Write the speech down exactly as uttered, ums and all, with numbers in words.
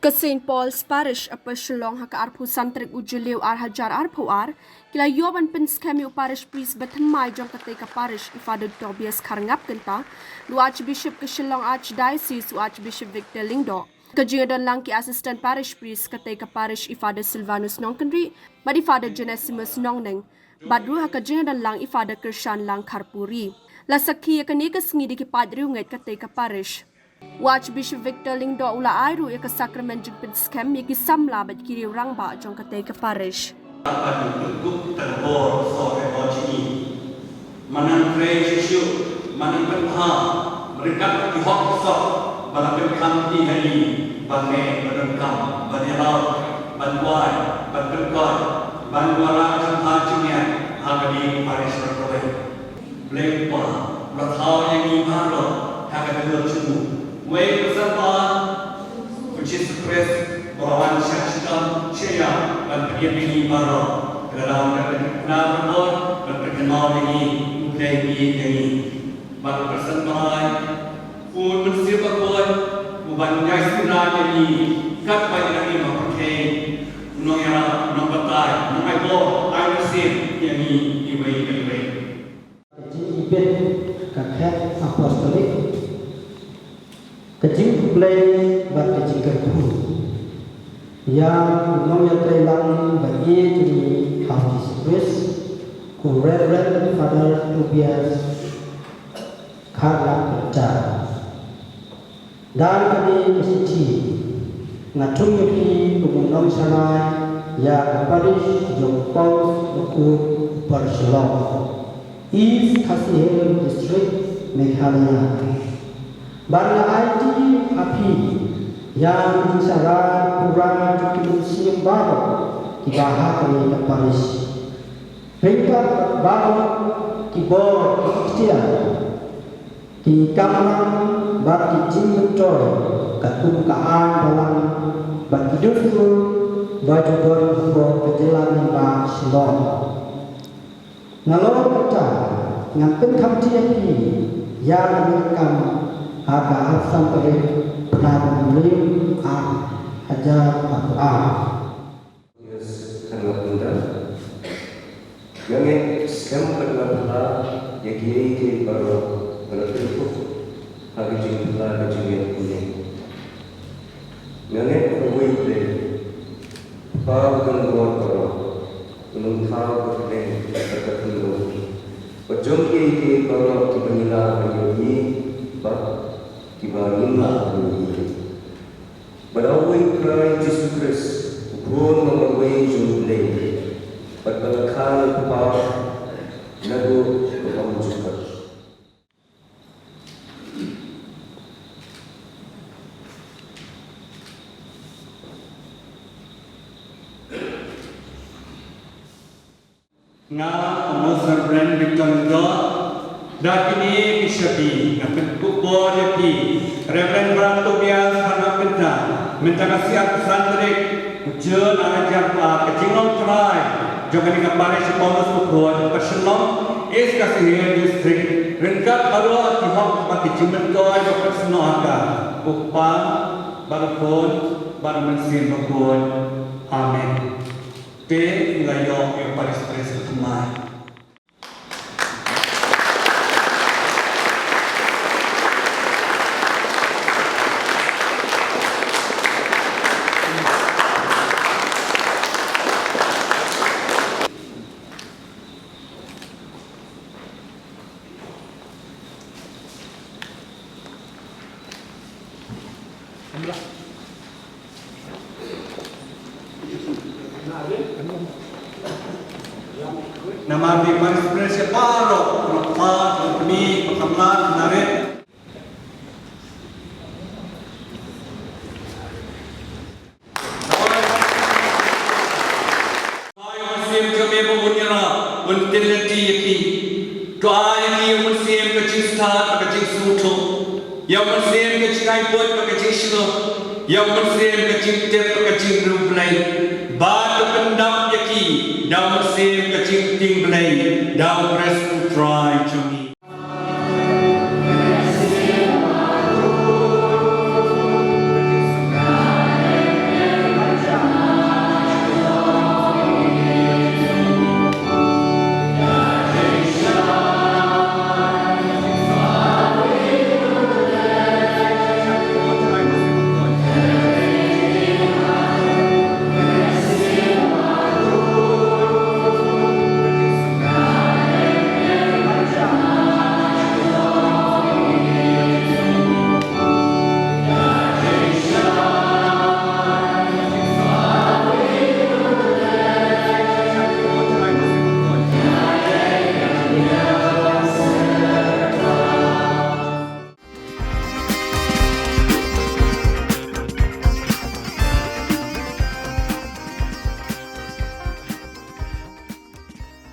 Ka St Paul's Parish Upper Shillong ha ka arphew san tarik u Jylliew ar hajar arphew ar ki la ïoh ban pynskhem ïa u Parish Priest ba thymmai jong katei ka parish, i Father Tobias Kharngap Kynta, u Archbishop ka Shillong Archdiocese, u Archbishop Victor Lyngdoh. Ka jingïadonlang ki Assistant Parish Priest katei ka parish, i Father Silvanus Nongkynrih bad i Father Genesimus Nongneng, bad ruh ha ka jingïadonlang i Father Kyrshan Langkharpuri. La sakhi ïa kane ka sngi da ki paid riewngeit katei ka parish. U Archbishop Victor Lyngdoh u la ai ruh ïa ka sakramen jingpynskhem ïa ki samla bad ki riew rangbah jong katei ka parish. Ban pynkup tang bor soh ka bor jong ngi. Madan trei shisha, madan pynbha, ryngkat ki hok soh ba la pynkham ïa ngi ban leh, ban donkam, ban ïarap, ban wai, ban pynkoit, ban wanrah jingpynbha jingeh ha kane ka parish baroh kawei. Blei Kpa, ba la thaw ïa ngi baroh ha ka dohnud jong u. Wei, pyrshang ba u Jisu Khrist ba la wan sha ka shitom sha ïa ban pynïap ïa ngi baroh. Ka daw ka pynkylla ka bor ban pynkynmaw ïa ngi, u Blei ba ïeit ïa ngi. Bad pyrshang ba u Mynsiem Bakhuid u ban ïaisynei ïa ngi katba ïa ngi ba pyrthei. U nongïarap, u nongbatai, u nongai bor, ai mynsiem ïa ngi iwei pa iwei. Ka jingibit ka khet apostolic, ka jingkhublei bad ka jingkyrkhu ïa u nongïatreilang ba ïeit jong ngi ha u Jisu Khrist, u Reverend Father Tobias Kharngap Kynta. Da kane ka shithi nga thung ïa phi kum u nongsharai ïa ka parish jong u Paul's Bakhuid Upper Shillong, East Khasi Hills District, Meghalaya. Bad nga aiti ha phi ïa ka jingsharai pura jong ki mynsiem baroh kiba ha kane ka parish. Ryngkat baroh ki bor ki ktien, ki kamram bad ki jingmyntoi katkum ka aiñ balang bad ki dustur ba ju don hapoh ka jylla lyngba Shillong. Nalor kata ngan pynkhamti ïa phi ïa kane ka kam ha ka arphew san tarik bnai Jylliew ar hajar arphew ar. Yes, khamtam. Nga ngeit skhem bad nga pyrkhat ïa kiei kiei baroh ba la pynkup ha ka jingpyrkhat ka jingngeit kane. Nga ngeit ba uwei U Blei, Kpa ba don bor baroh, un thaw ka bneng bad ka khyndew, bad jong kiei kiei baroh kiba ngi lah ban ïohi bad kiba ngim lah ban ïohi. Bad uwei U Trai Jisu Khrist, u Khun ba marwei jong U Blei, bad ba la kha na U Kpa naduh ka ym jukut. Nga, Amos Reverend Victor Lyngdoh, da kine ki shabi nga pynkup bor ïa phi, Reverend Brother Tobias Kharngap Kynta, mynta ka sngi arphew san tarik u Jun ar hajar arphew ar, ka jinglong trai jong kane ka parish Paul's Bakhuid, Upper Shillong, East Khasi Hills District, ryngkat baroh ki hok bad ki jingmyntoi ba pynsnoh ha ka, u Kpa bad u Khun bad u Mynsiem Bakhuid. Amen. Te ngi la ïoh ïa u Parish Priest ba thymmai. Namar ba ki Parish Priest baroh, ba kpa, ba kmie, ba khamnat, ba rit. Ai, Mynsiem jong me ba un ïarap, un tynlynti ïa ki. To ai ïa ki, Mynsiem, ka jingstad bad ka jingsngewthuh. Ïa, Mynsiem, ka jingai buit bad ka jingshlur. Ïa, Mynsiem, ka jingtip bad ka jingriewblei. Bad to pyndap ïa ki da, Mynsiem, ka jingtieng Blei, da U Khrist U Trai jong ngi.